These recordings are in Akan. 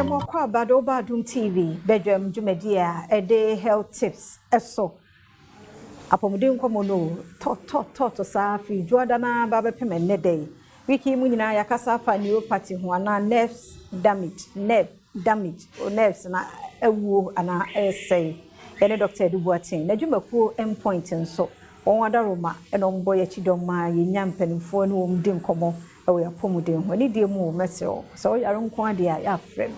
Yɛma kɔ aba de woba Adom TV badwam dwumadi a ɛde health tips ɛso. Apɔmuden nkɔmmɔ no tɔtɔtɔtɔ saa firi dwoada na ba bɛpem ɛnnɛ da yi. Week yi mu nyinaa yɛakasa afa neuropathy ho anaa nerves damage, nerve damage, o nerves na awuo anaa ɛresɛe. Yɛne Dr. Edu Boateng n'adwumakuo Mpoint nso wɔn adaroma ɛna wɔn bɔ yɛkyi dɔm ma yɛnya mpanimfoɔ ne wɔn di nkɔmmɔ ɛwɔ yɛn apɔmuden ho. Ɛne deɛ mu wɔ mɛsirɛ sɛ ɔyare nko adeɛ a yɛafrɛ no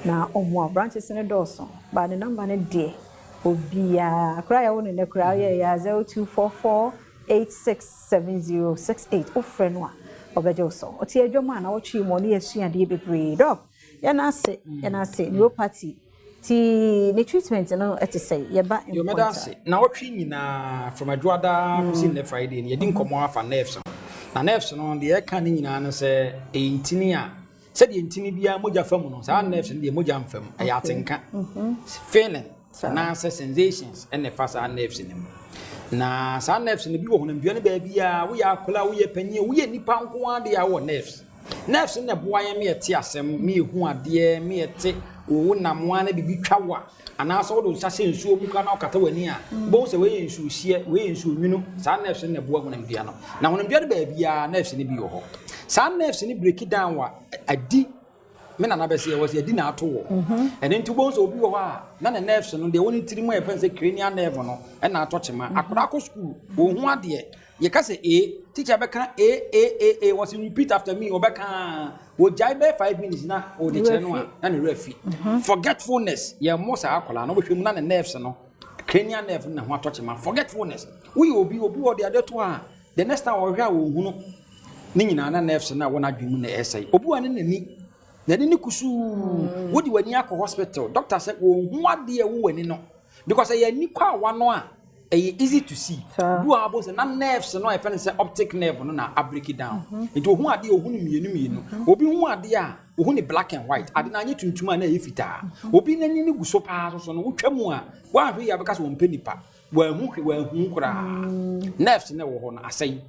na ɔmo a branches no dɔɔso baa ne number no deɛ obiara koraa yɛwɔ no nnɛ koraa yɛ yɛ 0244867068. Wofrɛ no a ɔbɛgye wo so. Ɔte adwam a na wɔtwe mu ɔne yɛsua adeɛ bebree. Doc, yɛn ase, yɛn ase. Neuropathy ti ne treatment no ɛte sɛ yɛba Yo, mɛda ase. Na wɔtwe nyinaa from adwoada kɔsi nnɛ Friday no, yɛdi nkɔmmɔ afa nerves ho. Na nerves no deɛ, ɛka ne nyinaa no sɛ ɛyɛ ntini a sɛdeɛ ntini biara mogya fa mu no, saa nerves no deɛ mogya mfa mu. Ɛyɛ atenka, feeling anaasɛ sensations ɛna ɛfa saa nerves no mu. Na saa nerves no bi wɔ honamdua no baabi a woyɛ akwadaa, woyɛ panyin, woyɛ nipa nko ara deɛ a wɔ nerves. Nerves no na ɛboa yɛn ma yɛte asɛm, ma yɛhu adeɛ, ma yɛte wo nam a na biribi twa wo a, anaasɛ wode wo nsa hyɛ nsuo mu ka na wokata w'ani a, wobɛhu sɛ wei yɛ nsuo hyeɛ, wei yɛ nsuo nwunu. Saa nerves no na ɛboa honamdua no. Na honamdua no baabiara nerves no bi wɔ hɔ. Saa nerves no break down a, adi me nana bɛsɛ yɛwɔ sɛ yɛdi na ato wɔ ɛno. Nti wobɛhu sɛ obi wɔ hɔ a na ne nerves no deɛ, wɔne tiri mu a yɛfrɛ no sɛ cranial nerve no ɛna atɔ kyema. Akwadaa kɔ school, wɔhu adeɛ, yɛka sɛ a teacher bɛka a a a a, wɔsi "Repeat after me," wɔbɛka, wɔgyae bɛyɛ 5 minutes na wɔde kyerɛ no a na ne werɛ afi. Forgetfulness, yɛn mmɔ saa akwadaa no, wɔhwɛ mu na ne nerves no, cranial nerve no na ho atɔ kyema. Forgetfulness, woyɛ obi obi wɔ de adeɛ to a, the next time wɔhwɛ a wɔnhunu ne nyinaa na nerves no a wɔn adwene mu na ɛsɛe. Obi wa ne n'ani n'ani ne kusuu, wode w'ani akɔ hospital, doctor sɛ wɔnhu adeɛ ɛwɔ w'ani no because ɛyɛ ani kɔ awa no a ɛyɛ easy to see. Obi wɔ abo sɛ na nerves no a yɛfrɛ no sɛ optic nerve no na abreak down, nti ohun adeɛ, ohun no mmienu mmienu. Obi hu adeɛ a, ohun ne black and white ade na anyɛ tuntum a na ɛyɛ fitaa. Obi n'ani no gu so paa so so no, wotwa mu a wɔahwɛ yi abɛka sɛ wɔmpɛ nipa, wɔahu hwɛ, wɔahu koraa. Nerves no ɛwɔ hɔ no asɛe,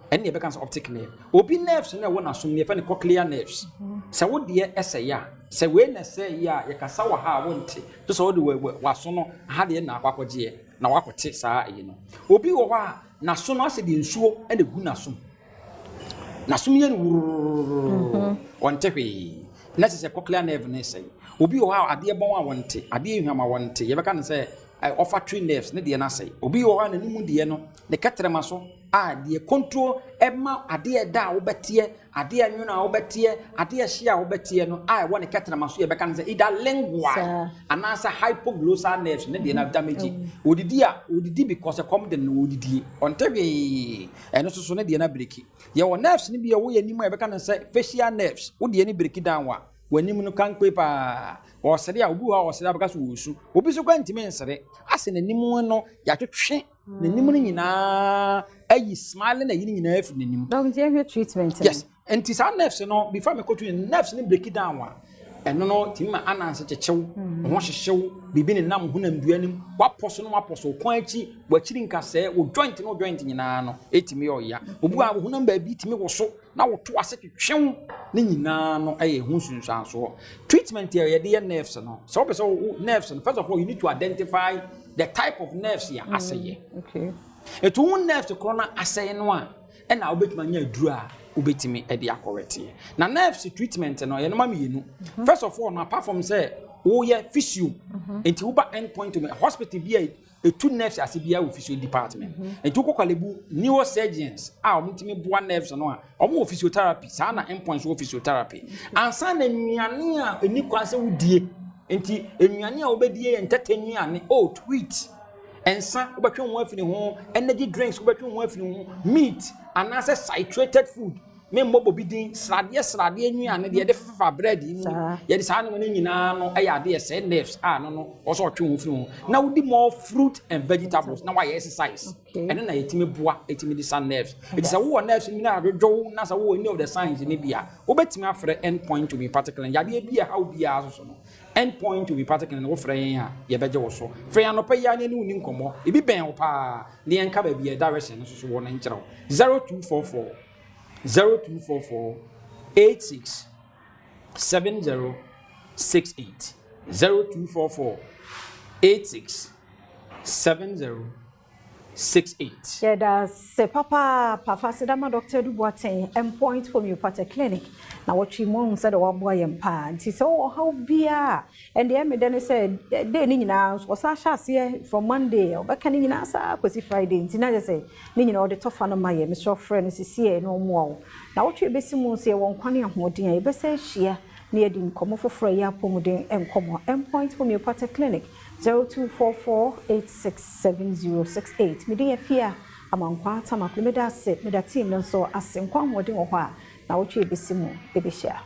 ɛne yɛbɛka sɛ optic nerve. Obi nerves no ɛwɔ n'asom no, yɛfrɛ no cochlear nerves. Sɛ wo deɛ ɛsɛe a, sɛ wei na ɛsɛe yi a, yɛkasa wɔ ha a wonte to sɛ wode w'aso no ha deɛ na akɔ akɔgyeɛ na wakɔte saa ɛyi no. Obi wɔ hɔ a n'aso no asɛ deɛ nsuo ɛna egu n'asom, n'asom yɛ no wururururu, ɔnte hwee na kyerɛ sɛ cochlear nerve no sɛe. Obi wɔ hɔ a adeɛ bɔn a wɔnte, adeɛ ehwam a wɔnte, yɛbɛka no sɛ olfactory nerves ne deɛ no asɛe. Obi wɔ hɔ a n'anim deɛ no, ne kɛtrɛma so a deɛ control ɛma adeɛ da a wobɛteɛ, adeɛ nwono a wobɛteɛ, adeɛ hye a wobɛteɛ no a ɛwɔ ne kɛtrɛma so, yɛbɛka no sɛ either lingual anaasɛ hypoglossal nerves ne deɛ no damage. Odidi a odidi because ɛkɔm de no, odidie ɔnte hwee, ɛno nso so ne deɛ no abreak. Yɛwɔ nerves no bi a ɛwɔ yɛn anim a yɛbɛka no sɛ facial nerves. Wo deɛ no break down a, w'anim no kankpe paa. Ɔsere a, obi wɔ hɔ a ɔsere a bɛka so wɔ obi so kora ntumi nsere asɛ n'anim no yɛatwetwe n'anim no nyinaa ayi, smiling ayi no nyinaa afiri n'anim. Doc, nti yɛhwɛ treatment no. Yes, nti saa nerves no, before me kɔtu nerves no break down a, ɛno no tumi ma ananse kyekyew, ho hyehyew, biribi ne nam honam dua nim, wapɔ so no, wapɔ so kɔn akyi, wakyiri nkasɛɛ, wo joint no, joint nyinaa no ɛtumi yɛ ɔya. Obi a wo honam baabi tumi wɔ so na woto ase twetwew ne nyinaa no ɛyɛ ho nsunsuansoɔ. Treatment a yɛde yɛ nerves no, sɛ wopɛ sɛ wo nerves no, first of all you need to identify the type of nerves yɛ asɛyɛ. Etu wo nerves korɔ no asɛe no a, ɛna wobɛtumi anya aduru a wobɛtumi de akɔrɛteɛ. Na nerves treatment no yɛ noma mmienu. First of all no, apart from sɛ woyɛ physio, nti woba End Point Hospital bi a etu nerves ase biara wɔ physio department. Nti wokɔ Korle Bu, neurosurgeons a wɔn boa nerves no a, wɔn wɔ physiotherapy. Saa na End Point wɔ physiotherapy. Ansa na nnuane a ɛni kwan sɛ wodie, nti nnuane a wobɛdie yɛ ntɛtɛ nnuane, oat, wheat, nsa wobɛtwe ho afiri ho, energy drinks wobɛtwe ho afiri ho, meat anaasɛ citrated food, memmɔ bobi din, sradeɛ sradeɛ nnuane deɛ yɛde fefa bread yi mu, yɛde saa nneɛma no nyinaa no ɛyɛ adeɛ sɛ nerves a no no ɔsɛ ɔtwe ho firi ho, na wodi more fruit and vegetables na wayɛ exercise. Ɛno na yɛtumi boa, ɛtumi de sa nerves. Ɛti sɛ wowɔ nerves bi na adwodwo na sɛ wowɔ any of the signs ne bi a, wobɛtumi afrɛ End Point Homeopathic Clinic. Yadeɛ bi a ɛhaw biara so so no, End Point Homeopathic Clinic, wofrɛ yɛn a yɛbɛgye wo so. Frɛ yɛn anɔpa yi a ne ne wo ni nkɔmmɔ. Ebi bɛn wo paa ne yɛnka baabi a direction no so so wɔ no nkyerɛ wo. 0244 0244 86 70. 68. 0244 86 70 68. Yɛda se papaapa. Fa aseda ma Dr. Edu Boateng, Mpoint Homeopathic Clinic, na wɔtwe mu ahu sɛdeɛ waboa yɛn paa. Nti sɛ wowɔ haw biara, ɛndeɛ mede ne sɛ day ne nyinaa nso ɔsan hyɛ aseɛ from Monday, ɔbɛka ne nyinaa saa kɔsi Friday. Nti na kyerɛ sɛ ne nyinaa ɔde tɔfa no ma yɛ. Mesrɛ, frɛ no sisiɛ na ɔmmoa wo. Na wɔtwe bɛsi mu nso, yɛwɔ nkwa ne ahoɔden a, yɛbɛsɛ ahyia na yɛde nkɔmmɔ foforɔ a ɛyɛ apɔmuden nkɔmmɔ. Mpoint Homeopathic Clinic, 0244867068. Mede yɛ fie a Amankwa Tamaklo. Meda ase, meda team no nso ase. Nkwa ahoɔden wɔ hɔ a, na wɔtwe bɛsi mu ɛbɛhyia.